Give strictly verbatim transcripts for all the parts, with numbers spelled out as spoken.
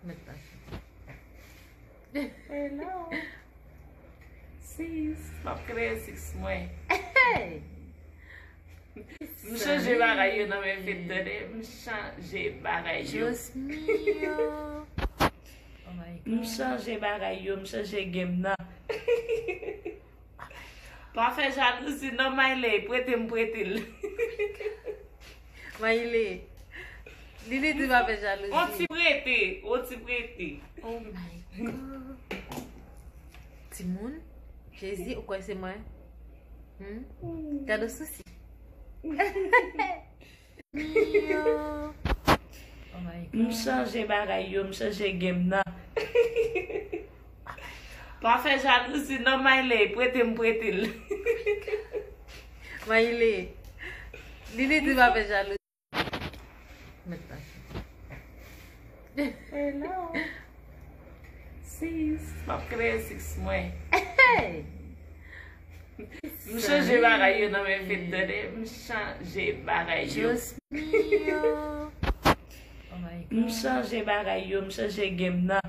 Mèt mache. Hello. Sis, m ap kreye sis mwen. Hey! M chanje bagay yo nan men fèt, tande. M chanje bagay yo. Josmio. Oh my M God. Chanje bagay yo, m chanje game nan. Pa fè jalouzi non, Mayle, prete m prete l. Mayle. Lili di pa fè jalouzi. On ti prete, on ti prete. Oh my God. Timoun, Jezi, ou kwè se mwen? Hmm? Gade sousi. Mio. Oh my M God. Chanje bagay yo, m chanje game nan. Pa fè jalouzi non, Mayle, prete m prete l. Mayle. Lili di pa fè jalouzi. Mèt mache. Hello. Sis, m ap kreye sis mwen. Hey! M chanje bagay yo nan men fèt, tande. M chanje bagay yo. Josmio. Oh my M God. Chanje bagay yo, m chanje game nan.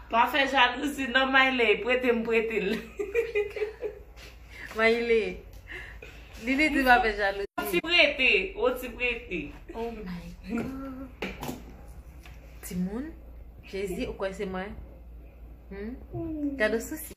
Pa fè jalouzi non, Mayle, prete m prete l. Mayle. Lili di pa fè jalouzi. On ti prete, on ti prete. Oh my God. Timoun, Jezi, ou kwè se mwen? Hmm? Gade sousi.